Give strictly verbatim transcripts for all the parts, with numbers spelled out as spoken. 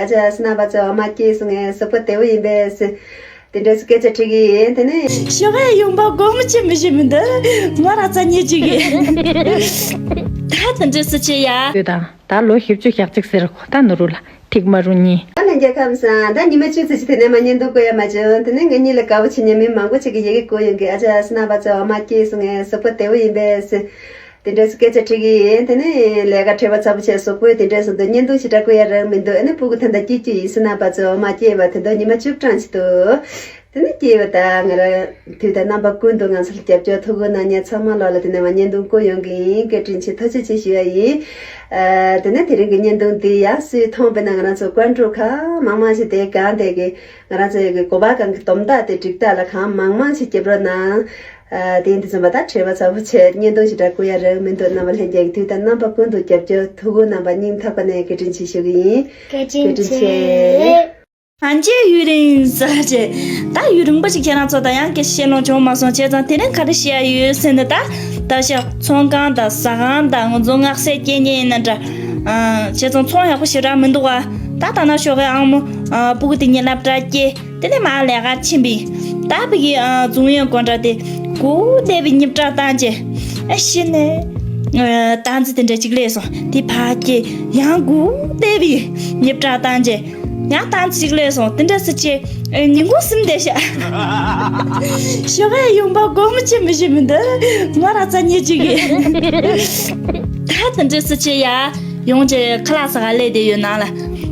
ཨ་ཅག་སྣ་བ་ཚོ་མ་སྐྱེས་སོང་ངས་གཟུགས་པོ་བདེ་བོ་ཡིན་པས། དེ་འདྲ་སྐད་ཆ་དྲིས་ཀྱི་ཡིན། དེ་ནས་ཞོགས་ཡོང་པ་སྒོར་མོ་ཅི་མི་ཤེས་མི་འདུག་ང་རང་རྩ་ཉེ་ཅིག་གི་ད་དེ་འདྲ་སུ་བྱེད་ཡ། ཡོད་དང་། ད་ལོ་བཞི་བཅུ་ཞེ་གཅིག་ཟེར་ཁོ། ད་ནོར་བུ་ལ་ཐིག་མ་རུ་གཉིས། ད་ལྷན་རྒྱས་ཁམས་བཟང་། ད་ཉི་མ་བཅུ་ཙམ་ཞིག་དེ་ནས་མ་བརྙན་ཐུང་བཀོད་ཡ་མ་བྱུང་། དེ་ནས་ང་གཉིས་ལ་དགའ་པོ་བྱེད་མཁན་མི་མང་པོ་ཅིག་གིས་ཡི་གེ་བསྐུར་ཡོང་གི། ཨ་ཅག་སྣ་བ་ཚོ་མ་སྐྱེས་སོང་ངས་གཟུགས་པོ་བདེ་བོ་ཡིན་པས། དེ་འདྲ་སྐད་ཆ་དྲིས་ཀྱི་ཡིན། དེ་ནས་ལས་ཀ་བྲེལ་བ་ཚ་པོ་བྱས་གཟུགས་པོ་དེ་འདྲ་སོང་དུས་བརྙན་ཐུང་ཞེ་དྲག་བཀོད་ཡ་རག་མི་འདུག་ཨ་ནི་སྤུ་གུ་ད་ལྟ་སྐྱེ་རྒྱུ་ཡིན་ཟེར། སྣ་བ་ཚོ་མ་སྐྱེས་པ་དེ་འདྲ་ཉི་མ་བཅུ་གྲངས་ཅིག་འདུག་དེ་ནས་སྐྱེས་པ་དང་ང་རང་དུས་དང་རྣམ་པ་ཀུན་ཏུ་ང་ཚོར་རྒྱབ་སྐྱོར་ཐུགས་ཁུར་གནང་མཁན་ཚང་མ་ལོག་ལ་དེ་ནས་མ་བརྙན་ཐུང་བསྐུར་ཡོང་གི་ཡིན། བཀའ་དྲིན་ཆེ། ཐུགས་རྗེ་ཆེ་ཞུ་ཡ་ཡིན། ཨ། དེ་ནས་དེ་རིང་གི་བརྙན་ཐུང་འདི་ཡང་སུས་མཐོང་པས་ན། ང་རང་ཚོ་ཀོན་ཀྲུ་ཁ་མང་མང་ཞིག་དེ་གང་དེ་གི་ང་རང་ཚོའི་གི་གོ་བ་གང་གི་དོམ་དག་དེ་འགྲིག་དག་ལ་གང་མང་མང་ཞིག་རྒྱབ་རོགས་གནང་། ཨ། དེ་ཡིན་དུས་ཙམ་པ་ད་བྲེལ་བ་ཚ་པོ་བྱས་བརྙན་ཐུང་ཞིག་འདྲ་བསྐུར་ཡ་རག་མི་འདུག་རྣམ་པ་ལྷན་རྒྱས་ཀྱི་དུས་དང་རྣམ་པ་ཀུན་ཏུ་རྒྱབ་སྐྱོར་ཐུགས་ཁུར་གནང་པ་སྙིང་ཐག་པ་ནས་བཀའ་དྲིན་ཆེ་ཞུ་གི་ཡིན། བཀའ་དྲིན་ཆེ། ཨན་ཅེ་ཡུན་རིང་ཟེར་བྱས། ད་ཡུན་རིང་པོ་ཞིག་ཁྱེད་རང་ཚོ་དང་ཡང་སྐད་ཆ་བཤད་ལོང་བྱུང་མ་སོང་། བྱས་ཙང་དེ་རིང་ག་རེ་བཤད་ཡ་ཡོད་ཟེར་ན། ད་ད་ཤ་ཚོང་ཁང་དང་ཟ་ཁང་དང་ང་ཚོ་སྔགས་སྲས་སྐྱེལ་མཁན་ཡིན་ན་འདྲ། ཨ། བྱས་ཙང་ཚོང་ཡག་པོ་ཞེ་དྲག་མི་འདུག་བ། ད་ད་ན་ཞོགས་ཀའི་ཨང་མོ། ཨ། སྤུ་གུ་དེ་གཉིས་སློབ་གྲྭ་སྐྱེལ། དེ་ནས་མར་ལས་ཀར་ཕྱིན་པས། ད་ཕ་གི། ཨ། རྫོང་ཡོན་སྒོ་འགྲམ་དེ་སྒུག་བསྡད་པའི་རྙིབ་བྲག་བཏང་བྱས། ཨ། གཞི་ནས། ཨ། སྟག་རྩེ་དེ་འདྲ་ཅིག་སླེབས་སོང་། དེ་ཕར་སྐྱེལ། ཡང་སྒུག་བསྡད་པའི་རྙིབ་བྲག་བཏང་བྱས། ཡང་སྟག་རྩེ་ཅིག་སླེབས་སོང་། དེ་འདྲ་སེ་བྱས། ཨ། ཉིན་གུང་ཟིན་བསྡད་ཤག་ཞོགས་ཀས་ཡོང་པ་སྒོར་མོ་ཅི་མི་ཤེས་མི་འདུག་ང་རང་རྩ་ཉེ་ཅིག་གི་ད་དེ་འདྲ་སེ་བྱས་ཡ། ཡོང་བྱས་ཁ་ལག་ཟ་ག་སླེབས་བསྡད་ཡོད་ནང་ལ།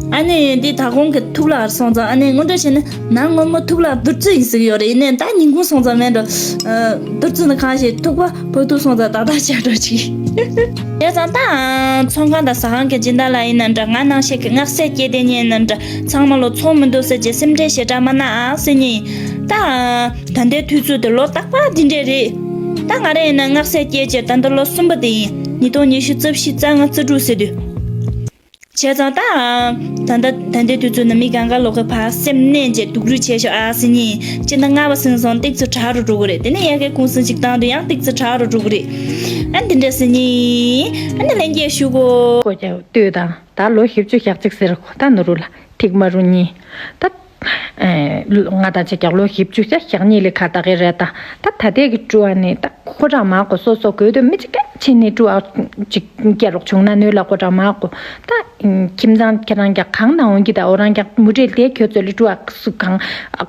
ཨ་ནི་འདི་ད་གོང་གི་ཐུག་ལ་སོང་ཙང་། ཨ་ནི་དངོས་འབྲེལ་བྱས་ན་ནང་སྔོན་མོ་ཐུག་ལ་བདུད་རྩི་ཡིན་ཟེར་གྱི་ཡོད་རེད། ཡིན་ནའི་ད་ཉིན་གུང་སོང་ཙང་མེད་འགྲོ། ཨ། བདུད་རྩི་ནི་གང་ཞིག་ཐུག་པ་བོད་དུ་སོང་ཙང་ཏག་ཏག་བྱས་འགྲོ་ཅིག་བྱས་ཙང་ད་ཚོང་ཁང་དང་ཟ་ཁང་གི་སྦྱིན་བདག་ལགས་ཡིན་ན་འདྲ། ང་ནང་བཞིན་གྱི་སྔགས་སྲས་སྐྱེལ་བསྡད་མཁན་ཡིན་ན་འདྲ། ཚང་མ་ལོ་ཚོང་མི་འདུག་ཟེར་གྱི་སེམས་ཁྲལ་ཞེ་དྲག་མ་གནང་ཨ་ཟེར་མཁན་ཡིན། ད་ད་ལྟའི་དུས་ཚོད་དེ་ལོ་རྟག་པར་འདི་འདྲས་རེད། ད་ང་རང་ཡིན་ན་སྔགས་སྲས་སྐྱེལ་བྱས་ད་ལྟ་ལོ་གསུམ་པ་དེ་ཡིན། ཉིས་སྟོང་ཉི་ཤུ་རྩ་བཞི་རྩ་ལྔ་རྩ་དྲུག་ཟེར་དུས། བྱས་ཙང་ད། ད་ལྟ་ད་ལྟའི་དུས་ཚོད་ནི་མི་གང་ག་ལོག་གི་ཕར་སེམས་མནན་བྱས་སྡུག་རུས་བྱས་ཤོག་ཨ་ཟེར་མཁན་ཡིན། སྤྱི་ཟླ་ལྔ་པ་ཟིན་སོང་ཏིག་ཙི་དྲག་རུ་འགྲོ་གི་རེད། དེ་ནས་ཡ་གི་གུང་སེང་ཅིག་བཏང་དུས་ཡང་ཏིག་ཙི་དྲག་རུ་འགྲོ་གི་རེད། ཨ་འདི་འདྲ་ཟེར་མཁན་ཡིན། ཨ་ནི་ལྷན་རྒྱས་ཞུ་གོ། ཀོ་ཀྱ་ལྟོས་དང་། ད་ལོ་བཞི་བཅུ་ཞེ་གཅིག་ཟེར་ཁོ། ད་ནོར་བུ་ལ་ཐིག་མ་རུ་གཉིས། ད། ཨེ། ང་དང་ཅིག་ཀྱང་ལོ་བཞི་བཅུ་ཞེ་ཞེ་གཉིས་ལས་ཁ་བཏགས་ཀྱི་རེད་ད། ད་ད་ལྟའི་གི་སྤྲུལ་བ་ནི་ད་ཁོ་རང་མ་གོ། སོ་སོ་དགོས་འདོད་མི་གཅིག་ཀྱང་བྱེད་ནས་སྤྲུལ་བ་ཅིག་སྐྱེ་རོགས་བྱུང་ན་ནུས་ལ་ཁོ་རང་མ་གོ། ད་ཁྱིམ་ཚང་ཁྱེད་རང་ཀྱང་གང་ན་འོང་གི། ད་འོ་རང་ཀྱང་མུ་འབྲེལ་དེ་ཁྱོད་ཚོ་ལས་སྤྲུལ་བ་སུ་གང་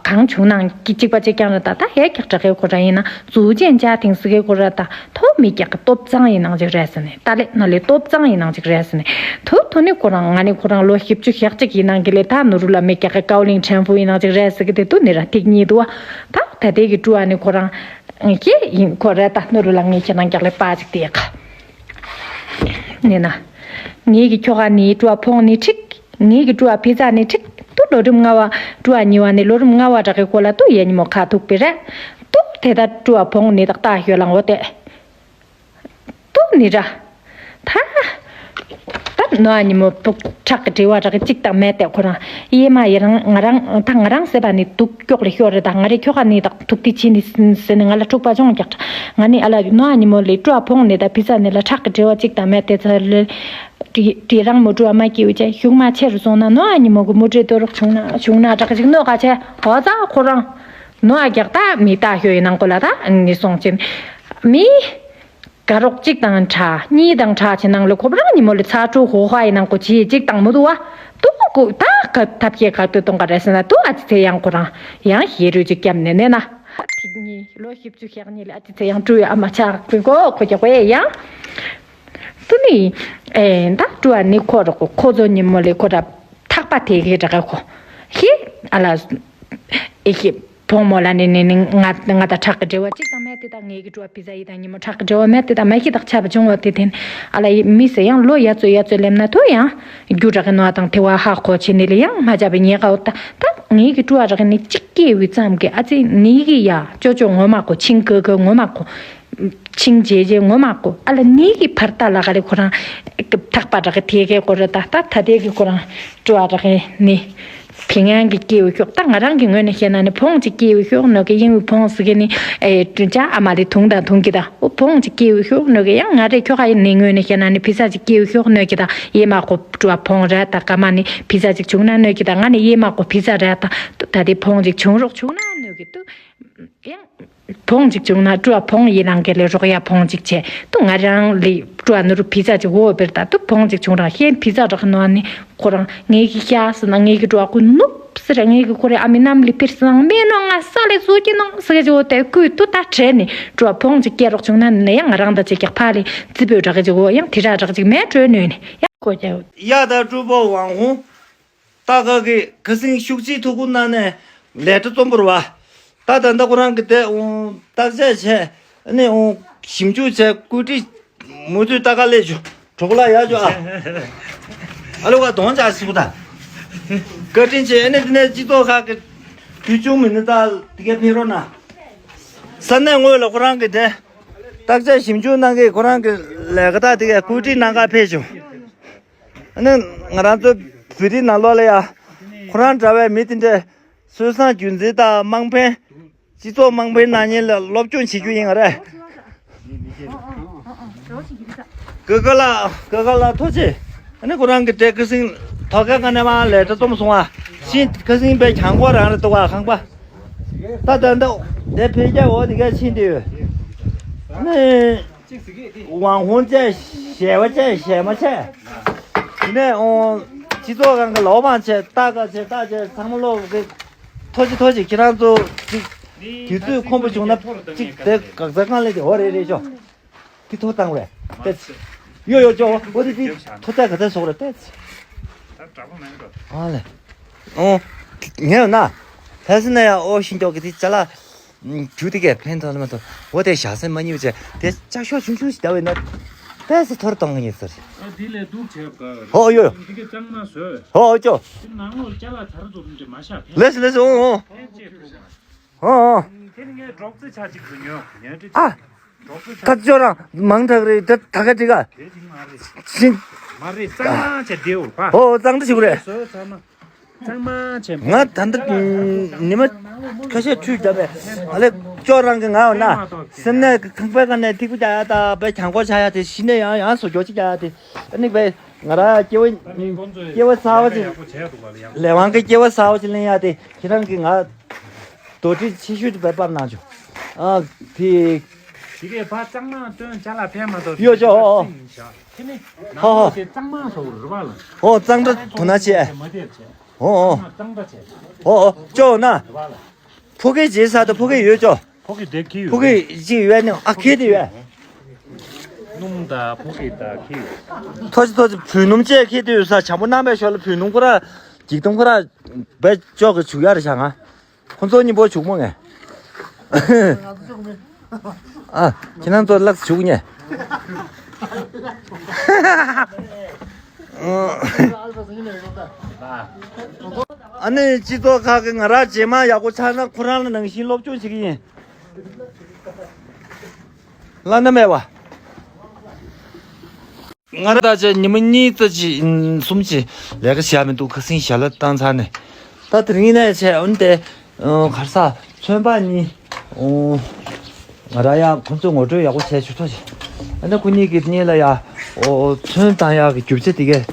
གང་བྱུང་ན་གཅིག་པ་གཅིག་རྐྱང་རེད་ད། ད་ཧེ་ཀྱག་དྲག་གི་ཁོ་རང་ཡིན་ན་གཟུགས་ཅན་ཅག་དེང་སི་གི་ཁོ་ར་ད། ཐོག་མི་རྒྱག་གི་སྟོབས་གཙང་ཡིན་ནང་ཅིག་རེད་ཟེར་ནས། ཏཱ་ལའི་ནཱ་ལའི་སྟོབས་གཙང་ཡིན་ནང་ཅིག་རེད་ཟེར་ནས། ཐུ་ཐུ་ནི་ཁོ་རང་ང་ནི་ཁོ་རང་ལོ་བཞི་བཅུ་ཞེ་གཅིག་ཡིན་ནང་གི་ལས་ད་ནུ་རུ་ལ་མི་རྒྱག་གི་ཀའོ་ལིང་ཕྲན་ཕུ་ཡིན་ནང་ཅིག་རེད་ཟེར་གི་དེ་དུ་ནི་ར་ཐིག་གཉིས་དུ་བ། ད་ད་ལྟའི་གི་སྤྲུལ་བ་ནི་ཁོ་རང་གི་ཡིན་ཁོ་རེད། ད་ནུ་རུ་ལ་ངས་ཁྱེད་རང་རྒྱག་ལས་པ་ཅིག་དེ་ཡག་ནི་ན། ངའི་གི་ཁྱོ་ག་ནི་སྤྲུལ་བ་ཕོང་ནི་ཁྲིག་ངའི་གི་སྤྲུལ་བ་ཕི་ཛ་ནི་ཁྲིག་ཏུ་ལོ་རིམ་ལྔ་བ། སྤྲུལ་བ་གཉིས་པ་ནི་ལོ་རིམ་ལྔ་བ་རག་གི་སྐོར་ལ་ཏུ་ཡ་ཉི་མོ་ཁ་ཐུག་པའི་རེད། ཏུ་དེ་ད་སྤྲུལ་བ་ཕོང་ནི་ཏག་ཏག་ཞོ་ལང་འོ་དེ། ཏུ་ནི་ར། ད། ད་ནོ་ཨ་ཉི་མོ་ཕུག་ཁྲག་གི་དྲི་བ་རག་གི་གཅིག་དང་མེད་དེ་ཁོ་རང་། ཡེ་མ་ཡེ་རང་ང་རང་ད་ང་རང་ཟེར་བ་ནི་དུག་སྐྱོག་ལས་ཤོར་རེད། ད་ང་རེ་ཁྱོ་ག་ནི་དག་ཐུག་དེ་ཕྱིན་ནི་ཟེར་ནི་ང་ལ་འཁྲུག་པ་ཅུང་རྒྱག་ང་ནི་ཨ་ལ་ནོ་ཨ་ཉི་མོ་ལས་སྤྲོ་བ་ཕོངས་ནི་ད་ཕི་ས་ནི་ལ་ཁྲག་གི་དྲི་བ་གཅིག་དང་མེད་དེ་ཚ་ལེ། དྲི་དྲི་རང་མོ་སྤྲོ་བ་མ་སྐྱེ་བ་ཅེ་ཤུགས་མ་ཆེ་རུ་སོང་ན་ནོ་ཨ་ཉི་མོ་གི་མོ་ཊའི་གཏོར་རོགས་བྱུང་ན་བྱུང་ན་དྲག་ཅིག་ནོ་ག་ཆེ་ཧོ་ཙ་ཁོ་རང་ནོ་ཨ་རྒྱག་ད་མི་ད་ཤོ་ཡི་ནང་ཁོ་ལ་ད་ནི་སོང་ཅིན་མི། དགའ་རོགས་གཅིག་དང་ཕྲ་གཉིས་དང་ཕྲ་ཕྱི་ནང་ལ་ཁོ་པ་རང་ཉི་མོ་ལ་ཚ་དྲོ་ཧོ་ཧ་ཡི་ནང་ཁོ་ཆི་གཅིག་དང་མོ་དུ་བ། ཏུ་ཀུ་ད་ག་ཐབས་ཤེས་ག་ཏུ་གཏོང་ག་རེད་ཟེར་ན་ཏུ་ཨ་ཙི་ཚེ་ཡང་ཁོ་རང་ཡང་ཞེ་རུ་ཅིག་སྐྱབས་ནས་ནས་ན། ཧ་ཐིག་གཉིས་ལོ་བཞི་བཅུ་ཞེ་གཉིས་ལ་ཨ་ཙི་ཚེ་ཡང་སྤྲུལ་ཡ་ཨ་མ་ཆག་པི་གོ་ཁོ་རྒྱག་པའི་ཡང་། ཏུ་ནི་ཨེ་ད་སྤྲུལ་བ་ནི་ཁོ་ར་ཁོ་ཁོ་ཚོ་ཉི་མོ་ལས་ཁོ་ར་ཐག་པ་དེ་གི་ར་ག་ཁོ་ཧི་ཨ་ལ་ཨེ་ཧི། བུ་མོ་ལ་ནི་ནི་ནི་ང་ང་དང་ཁྲག་གི་འབྲེལ་བ་གཅིག་དང་མེད་དེ་དང་ངེད་ཀྱི་སྤྲོ་བ་ཕི་ཟ་ཡི་དང་ཉི་མོ་ཁྲག་གི་འབྲེལ་བ་མེད་དེ་དང་མ་ཤི་དག་ཆ་བ་བྱུང་བ་དེ་དེན་ཨ་ལ་ཡི་མི་ཟེར་ཡང་ལོ་ཡ་ཚོ་ཡ་ཚོ་ལེམ་ན་ཐོ་ཡང་རྒྱུ་ར་གི་ནོ་དང་དེ་བ་ཧ་གོ་ཆེ་ནི་ལ་ཡང་མ་བྱ་བའི་ཉེ་ག་འོ་ད་ད་ངེད་ཀྱི་སྤྲོ་བ་ར་གི་ནི་གཅིག་སྐྱེ་བའི་ཙམ་གི་ཨ་ཙི་ནི་གི་ཡ་ཅོ་ཅོ་ངོ་མ་གོ་ཆིང་གོ་གོ་ངོ་མ་གོ་ཆིང་ཇེ་ཇེ་ངོ་མ་གོ་ཨ་ལ་ནི་གི་བར་ད་ལ་ག་རེ་ཁོ་རང་ཐག་པ་ར་གི་དེ་གེ་གོ་ར་ད་ད་ད་དེ་གི་ཁོ་རང་སྤྲོ་བ་ར་གི་ནི། ཕིང་ཡང་གི་སྐྱེས་བུ་ཤོག་ད་ང་རང་གི་ངོས་ནས་བཤད་ན་ནི་བོང་ཅིག་སྐྱེས་བུ་ཤོག་ནོ་གི་ཡིན་བུ་བོང་ཟེར་གི་ནི་ཨེ་དྲིན་ཆ་ཨ་མ་ལི་ཐུང་དང་ཐུང་གི་ད་འོ་བོང་ཅིག་སྐྱེས་བུ་ཤོག་ནོ་གི་ཡང་ང་རེ་ཁྱོ་ག་ཡིན་ནི་ངོས་ནས་བཤད་ན་ནི་ཕི་ས་ཅིག་སྐྱེས་བུ་ཤོག་ནོ་གི་ད་ཡེ་མ་ཁོ་བྲོ་བ་བོང་ར་ད་ཀ་མ་ནི་ཕི་ས་ཅིག་བྱུང་ན་ནོ་གི་ད་ང་ནི་ཡེ་མ་ཁོ་ཕི་ས་ར་ད་ད་དེ་བོང་ཅིག་བྱུང་རོགས་བྱུང་ན་ནོ་གི་ད་ཡང་། བོང་ཅིག་བྱུང་ན་སྤྲོ་བ་བོང་ཡིན་ནང་གི་ལས་རོགས་ཡ་བོང་ཅིག་བྱས་དུ་ང་རང་ལས་སྤྲོ་བ་ནོར་བུ་ཕི་ཚ་ཅིག་འོ་བེར་ད་དུ་བོང་ཅིག་བྱུང་རང་ཤེས་ཕི་ཚ་རག་ནོ་ནི་ཁོ་རང་ངེད་ཀྱི་ཤ་ཟེར་ན་ངེད་ཀྱི་སྤྲོ་བ་ཁོ་ནུབ་ཟེར་ངེད་ཀྱི་ཁོ་རེ་ཨ་མི་ནམ་ལི་ཕིར་སང་མེ་ནོ་ང་ས་ལས་བཟོ་གི་ནོ་ཟེར་གི་ཅིག་འོ་དེ་ཁོས་དུ་ད་བྲལ་ནི་སྤྲོ་བ་བོང་ཅིག་སྐྱེ་རོགས་བྱུང་ན་ནི་ཡང་ང་རང་ད་ཅིག་ཀྱག་ཕ་ལི་རྩི་བོས་རག་གི་ཅིག་འོ་ཡང་དེ་ར་རག་ཅིག་མེ་བྲོས་ནོ་ནི་ཡང་ཁོ་ཀྱ་ཡ་ད་སྤྲོ་བོ་ཝང་ཧུང་། ཏ་ཀ་གི་ཁ་སིང་ཤུགས་ཆེའི་ཐུགས་ཁུར་གནང་ནས་ལས་གྲྭ་རྩོམ་པར་བ། ད་ད་ལྟ་ཁོ་རང་གི་དེ་ཨུ་བརྟག་དཔྱད་བྱས་ནས་ཨུ་ཞིབ་འཇུག་བྱས་བཀོད་སྒྲིག་མུ་མཐུད་ཏ་ཀ་ལས་ཞུ་གྲོགས་ལ་ཡག་ཅོ་ཨ། ཨ་ལོ་ག་གདོང་ཅག་སུ་ད། བཀའ་དྲིན་ཆེ་ཨ་ནི་དེ་ནས་སྤྱི་ཚོགས་ཁག་གི་དུས་ཆུང་མི་ནི་ད་དེ་གས་ཕེབས་རོགས་གནང་། ས་གནས་དངོས་ལ་ཁོ་རང་གི་དེ་བརྟག་དཔྱད་ཞིབ་འཇུག་གནང་གི་ཁོ་རང་གི་ལས་ཀ་ད་དེ་གས་བཀོད་སྒྲིག་གནང་ག་ཕེབས་བྱུང་། ཨ་ནི་ང་རང་ཚོ་བོད་རིགས་ནང་ལོགས་ལ་ཡ། ཁོ་རང་འདྲ་བའི་མི་དེ་འདྲས་སྲོལ་བཟང་རྒྱུན་འཛིན་དང་དམངས་ཕན། སྤྱི་ཚོགས་དམངས་ཕན་གནང་མཁན་ལ་སློབ་སྦྱོང་བྱེད་རྒྱུ་ཡིན་ང་རེ། ཀ་ཀ་ལགས་ཀ་ཀ་ལགས་ཐུགས་རྗེ་ཆེ། ཨ་ནི་ཁོ་རང་གི་གྲས་ཀ་སིང་ཐོག་ཁ་ཁ་ནས་མ་ལས་གྲྭ་རྩོམ་སོང་བ། ཤིང་ཁ་སིང་པའི་གྱང་གོག་རང་རེད་འདུག་བ་ཁང་པ། ད་ད་ད་དེ་འཕེལ་རྒྱས་འོག་དེ་ག་ཕྱིན་དུས། ཨ་ནི། ཝང་ཧུང་བཅས་ཞལ་བ་བཅས་ཞལ་མ་བཅས། དེ་ནས་ཨོ། སྤྱི་ཚོགས་ཁང་གི་ལོག་མང་བཅས་རྟ་ཁ་བཅས་རྟ་བཅས་ཚང་མ་ལོག་གི། ཐོ་ཅི་ཐོ་ཅི་ཁྱེད་རང་ཚོ་ཅིག་དུས་ཚོད་ཁོམ་པ་བྱུང་ན་ཅིག་དེ་འགག་རྩ་གང་ལས་དེ་འོ་རེད་རེད་ཤོ། དེ་ཐོ་བཏང་རེད་ཏེ། ཡོ་ཡོ་ཅོ་འོ་དེ་དེ་ཐོ་རྩ་ག་ཚ་སོག་རེད་ཏེ། ཨ་ལེ། ཨོ། ངས་ཡོད་ན། ཕལ་སྲིད་ན་ཡང་ཨོ་ཤིན་ཅོག་གི་དེ་ཅ་ལག་རྒྱུ་དེ་གས་ཕན་ཐོགས་ལ་མ་ཐོགས་འོ་དེ་ཞག་སེམས་མ་ཉིད་བྱས་དེ་ལྕགས་ཤོག་ཆུང་ཆུང་ཞིག་བརྡབས་ཡིན་ན། ཏོག་ཙམ་ཐོར་གཏོང་གི་ཡིན་ཟེར། ཨ་དེ་ལས་སྡུག་བྱས་པ་ག་རེད། ཧོ་ཡོ། འདི་གས་གཙང་མ་བཟོས། ཧོ་ཨོ་ཅོ། དེ་ནང་ལོགས་ཅ་ལག་དར་ཚོ་རུམ་ཅེ་མ་བཞག་ཕན། ལེས་ལེས་ཨོ་ཨོ། ཕན་ཅེ་ཐུབ་མ། ཧོ་ཨོ། དེ་ནི་ངས་སྒྲོག་རྩེ་ཆ་གཅིག་བཟོ་ཉོ་ཉོ་ཏེ། ཨ། ད་ཅོ་རང་མང་དྲགས་རེད་ད་ད་ག་འགྲིག་ག་དེ་ཅིག་མ་རེད། ཕྱིན། མ་རེད་གཙང་མ་བྱས་བདེ་འོ་པ། ཧོ་ཨོ་གཙང་སྦྲ་བྱེད་དགོས་རེད། བཟོས་ཚར་ན། གཙང་མ་བྱས། ང་ད་ལྟ་ཉི་མ་ཁ་ཤས་འཁྲུས་བརྒྱབ་པས་ཨ་ལེ་ཅོག་རང་གི་ང་འོ་ན་སེམས་ནས་ཁང་པའི་ཁ་ནས་ཐིགས་པ་རྒྱག་ཡ་ད་པའི་གྱང་གོག་ཆག་ཡ་དེ་གཞི་ནས་ཡང་ཡང་བཟོ་རྒྱོ་ཅིག་རྒྱག་ཡ་དེ་ཨ་ནི་པའི་ང་ར་སྐྱེ་བ་སྐྱེ་བ་གསར་བ་ཅིག་ལས་དབང་གི་སྐྱེ་བ་གསར་བ་ཅིག་ལེན་ཡ་དེ་ཁྱེད་རང་གི་ང་དོ་ཁྲིད་ཆེ་ཤོས་ཅིག་པའི་པར་གནང་བྱུང་ཨ་དེ། དེ་གས་ཕ་གཙང་མ་སྟོན་ཅ་ལག་ཕན་མ་ཐོགས་ཡོ་ཅོག་ཨོ་ཨོ། དེ་ནི་ཧོ་ཧོ། ནང་ལོགས་དེ་གཙང་མ་བཟོ་རུ་བ་ལ། ཨོ་གཙང་སྦྲ་དོ་ན་ཆེ། མ་དེར་ཆེ། ཨོ་ཨོ། གཙང་སྦྲ་ཆེ། ཨོ་ཨོ་ཅོ་ན། རུ་བ་ལ། ཕོ་སྐད་རྗེས་ས་དང་ཕོ་སྐད་ཡོད་ཅོ། ཕོ་སྐད་དེ་ཁི་ཡོད། ཕོ་སྐད་ཅིག་ཡོད་ནི་ཨ་ཁེ་དེ་ཡོད། སྣུམ་དང་ཕོ་སྐད་དང་ཁི་ཡོད། ཐོ་ཅི་ཐོ་ཅི་བུ་སྣུམ་བཅས་ཁེ་དེ་ཡོད་ས་བྱམས་པོ་རྣམ་པའི་ཞོར་ལ་བུ་སྣུམ་ཁོ་ར་འཇིག་སྟོང་ཁོ་ར་བས་ཅོག་གི་བྱུག་ཡ་རེ་བྱ་ང་། ཁོ་ཚོ་གཉིས་པོ་བྱུག་མོ་ངས། ཨ། ཁྱེད་རང་ཚོ་ལགས་བྱུག་ཉེ། ཨ་ནི་སྤྱི་ཚོགས་ཁག་གི་ང་རང་རྗེས་མ་ཡག་པོ་ཆགས་ན་ཁོ་རང་ལ་ནང་བཞིན་སློབ་སྦྱོང་བྱེད་ཀྱི་ཡིན། བླ་ན་མེད་པ། ང་རང་ད་ཆ་ཉི་མ་གཉིས་ཙམ་ཅིག་གསུམ་ཅིག་ལས་ཀ་བྱས་མི་འདུག་ཁ་སེང་ཞལ་ལག་བཏང་ཚར་ནས། ད་དེ་རིང་ནས་བྱས་འོན་ཏེ་གར་ས་ཚོན་པ་གཉིས། ང་རང་ཡང་ཁོང་ཚོས་ངོ་སྤྲོད་ཡག་པོ་བྱས་ཆོག་ཐོག་ཅིག་ཨ་ནི་ཁོ་གཉིས་ཀྱི་གཉིས་ལ་ཡ། ཚོན་བཏང་ཡག་གི་རྒྱུ་ཆ་དེ་གས་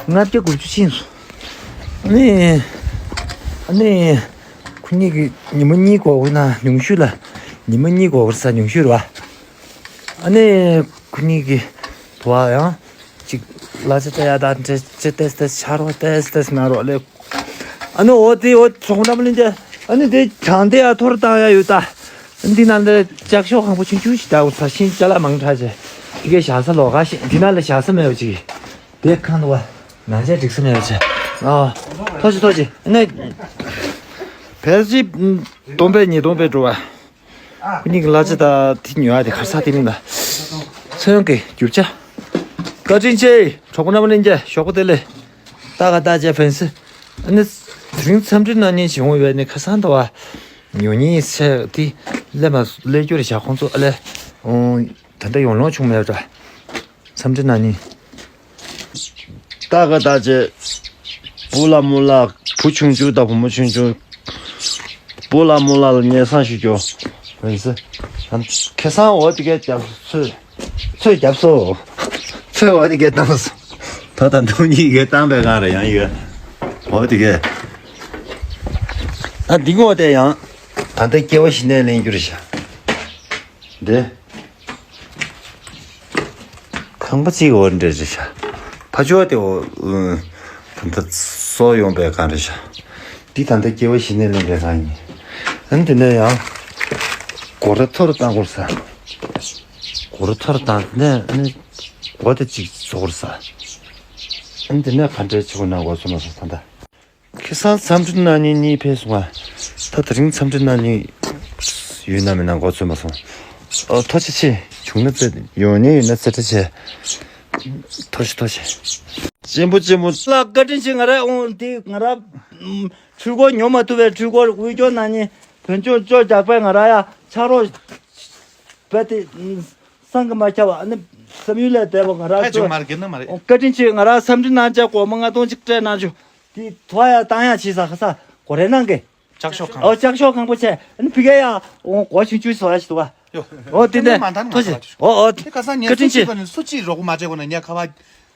ལྔ་བརྒྱ་དགུ་བཅུ་ཕྱིན་སོང་། ཨ་ནི། ཨ་ནི། ཁོ་གཉིས་ཀྱི་ཉི་མ་གཉིས་འགོར་ན་ཉུང་ཤོས་ལ། ཉི་མ་གཉིས་འགོར་ས་ཉུང་ཤོས་རེད་བ། ཨ་ནི། ཁོ་གཉིས་ཀྱི་དུ་བ་ཡང་ཅིག་གླ་ཆ་སྤྲད་ཡ་དང་འདྲ་ཅི་ཏེས་ཏེས་ཆ་རོགས་ཏེས་ཏེས་གནང་རོགས་ལེ། ཨ་ནི་འོ་དེ་འོ་གྲོགས་རྣམ་པ་ལྷན་རྒྱས་ཨ་ནི་དེ་གྱང་དེ་ཡ་ཐོར་བཏང་ཡ་ཡོད་ད། ཨ་ནི་འདི་ནང་ལ་ལྕགས་ཤོག་ཁང་པ་ཆུང་ཆུང་ཞིག་བཏགས་ས་ཤིང་ཅ་ལག་མང་དྲགས་བྱས་དེ་གའི་བཞག་ས་ལོགས་ཀ་ཞིག་འདི་ནང་ལ་བཞག་ས་མེད་པ་ཅིག་དེ་ཁང་དུ་བ་ནང་ཆས་སྒྲིག་ས་མེད་པ་བྱས་ཨ། ཐོག་ཅིག་ཐོག་ཅིག་ཨ་ནི་བལ་ཅིག་སྟོང་པའི་ཉིས་སྟོང་པའི་འགྲོ་བ། ཁོ་གཉིས་ཀྱི་གླ་ཆ་དང་དེ་ཉོ་ཡ་དེ་གར་ས་དེ་མིན་ལ། ཚོན་གྱི་རྒྱུ་ཆ། བཀའ་དྲིན་ཆེ། གྲོགས་པོ་རྣམ་པ་ལྷན་རྒྱས་ཞོགས་པ་བདེ་ལེགས། ཏག་ཏག་ཅེ་ཕན་སི། ཨ་ནི། དེ་རིང་འཚམས་འདྲི་གནང་མཁན་བྱུང་ཡོད་ནི་ཁ་སང་དུ་བ། ཉོ་མཁན་ཚེ་དེ་སླེབས་མ་སླེབས་རྒྱུ་རེད་བྱ་ཁོང་ཚོ་ཨ་ལེ། ཨོ། ད་ལྟ་ཡོང་ལོང་བྱུང་མེད་འདྲ། འཚམས་འདྲི་གནང་མཁན། ཏག་ཏག་ཅེ། བུ་ལ་མོ་ལ། བུ་ཆུང་ཆུང་དང་བུ་མོ་ཆུང་ཆུང་། བུ་ལ་མོ་ལ་ལ་སྙན་སེང་ཞུ་རྒྱུ། ཡིན་ཟེར། ཁ་སང་འོ་དེ་གས་རྒྱབ་ཚོད། ཚོད་རྒྱབ་སོ། ཚོད་འོ་དེ་གས་བཏང་སོ། ད་ད་འདུག་གཉིས་གས་བཏང་པའི་སྒང་རེད་ཡང་ཡོད། འོ་དེ་གས། ཨ་འདི་ངོ་དེ་ཡང་། ད་ལྟ་སྐྱེ་བ་བཞི་ནས་ལེན་རྒྱུ་རེད་ཤག་འདི། ཁང་པ་གཅིག་འོ་འདྲ་རེད་ཤག་ཕ་ཆོས་དེ་འོ། ད་ལྟ་གསོ་ཡོང་པའི་སྒང་རེད་ཤག་འདི་ད་ལྟ་སྐྱེ་བ་བཞི་ནས་ལེན་པའི་སྒང་ཡིན། ཨ་ནི་དེ་ནས་ཡང་། སྒོ་ར་ཐོར་བཏང་དགོས་ས། སྒོ་ར་ཐོར་བཏང་ནས་ཨ་ནི། སྒོ་དེ་གཅིག་བཟོ་དགོས་ས། ཨ་ནི་དེ་ནས་ག་འདྲ་བྱེད་དགོས་ན་འགོ་ཚུགས་མ་སོང་ད་ལྟ། ཁ་སང་འཚམས་འདྲི་གནང་མཁན་གཉིས་ཕེབས་སོང་ང་། ད་དེ་རིང་འཚམས་འདྲི་གནང་མཁན་ཡོད་ན་མེད་ན་མགོ་ཚོས་མ་སོང་། ཨོ་ཐུགས་རྗེ་ཆེ། བྱུང་ན་ཙེ་ཡོང་མཁན་ཡོད་ན་ཙེ་ཁྲ་ཆེ། ཐུགས་རྗེ་ཐུགས་རྗེ། གཅེན་པོ་གཅེན་མོ་ལ་བཀའ་དྲིན་ཆེ། ང་ར་འོང་དེ་ང་ར་འཕྲུལ་འཁོར་ཉོ་མ་ཐུབ་པའི་འཕྲུལ་འཁོར་དབུལ་སྐྱོར་གནང་མཁན་བོན་ཆོས་ཅོ་རྒྱག་པའི་ང་ར་ཡ་ཕྱག་རོགས་བས་དེ་བསམ་གི་མ་ཁྱབ་པ་ནི་བསམ་ཡུལ་ལས་འདས་པ་ང་ར་ཕལ་ཆེར་ཚོ་མ་རེད་མ་རེད། བཀའ་དྲིན་ཆེ། ང་ར་འཚམས་འདྲི་གནང་བྱས་སྒོར་མོ་ལྔ་སྟོང་གཅིག་སྤྲད་གནང་བྱུང་། དེ་ཐོ་ཡ་བཏང་ཡ་བྱས་ས་ཁ་ས་གོ་རེ་གནང་གི། ལྕགས་ཤོག་ཁང་པ། ཨོ་ལྕགས་ཤོག་ཁང་པ་བྱས། ཨ་ནི་ཕི་གེ་ཡ་འོ་གོ་ཆུང་ཆུང་བཟོ་ཡ་ཞིག་འདུག་ག་ཡོ། ཨོ་དེ་ནས་མ་འདང་ཐོ་ཆེ། ཨོ་ཨོ་དེ་ཁ་སང་ངས་བཀའ་དྲིན་ཆེ། སུ་གཅིག་རོགས་མ་བྱས་གོ་ན་ངས་ཁ་བ།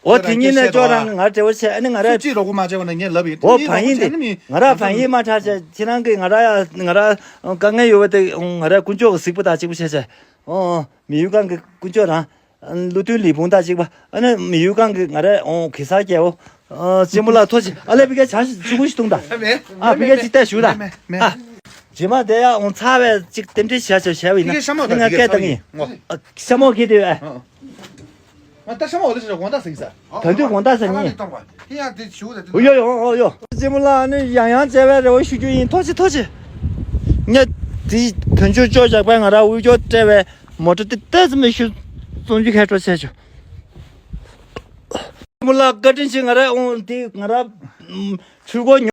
ཨོ་དེ་གཉིས་ནས་ཅོ་རང་ང་འབྲེལ་བ་བྱས། ཨ་ནི་ང་ར། སུ་གཅིག་རོགས་མ་བྱས་གོ་ན་ངས་ལབ་ཡིན། ཨོ་བང་ཡིན་དེ་ང་ར་བང་ཡིན་མ་ཁྲག་བྱས་ཁྱེད་རང་གི་ང་ར་ཡ་ང་ར་དཀའ་ངལ་ཡོད་པ་དེ་ང་ར་དཀོན་མཆོག་གི་གཟིགས་པོ་དང་གཅིག་པོ་བྱས་བྱས། ཨོ་ཨོ་མི་ཡུལ་ཁང་གི་དཀོན་མཆོག་རང་། བློ་མཐུན་ལི་བུང་དང་གཅིག་པ། ཨ་ནི་མི་ཡུལ་ཁང་གི་ང་རའི་ཨོང་གེ་སར་རྒྱལ་པོ། ཨ་གཅེན་མོ་ལགས་ཐུགས་རྗེ་ཆེ། ཨ་ལས་ཕི་གའི་ཇ་ཞིག་ཆུ་ཁུ་ཞིག་བཏུང་དང་། ཨ་ཕི་གའི་ཅི་ལྟ་ཞུ་དང་། མེད་མེད། ཨ། རྗེས་མ་དེ་ཡང་ཨོང་ཚ་བའི་ཅིག་རྟེན་འབྲེལ་བྱ་བྱ་བྱ་བ་ཡིན་ན། ཕི་གའི་ཤ་མོ་ང་དང་སྐད་བཏང་ཡིན། ཨ་ཤ་མོ་གིས་དེ་བས། ང་ད་ཤ་མོ་འོ་དེ་ཞིག་དགོང་དག་ཟིན་ས། ད་དུས་དགོང་དག་ཟིན་ཡིན། ཡོ་ཡོ་ཡོ་ཡོ། རྗེས་མ་ལ་ནི་ཡང་ཡང་མཇལ་བའི་རེ་བ་ཞུ་རྒྱུ་ཡིན། ཐུགས་རྗེ་ཆེ་ཐུགས་རྗེ་ཆེ། ངས་དེ་བོན་ཆོས་ཅོ་ཇག་པའི་ང་ར་དབུལ་སྐྱོར་སྤྲད་པའི་མོ་ཊ་དེ་ཏོག་ཙམ་མེད་ཤུལ་བཙོང་རྒྱུ་ཁ་སྤྲོད་བྱས་བྱུང་། རྗེས་མ་ལ་བཀའ་དྲིན་ཆེ། ང་ར་འོང་དེ་ང་ར་ཕྲུ་གུ་ཉོ།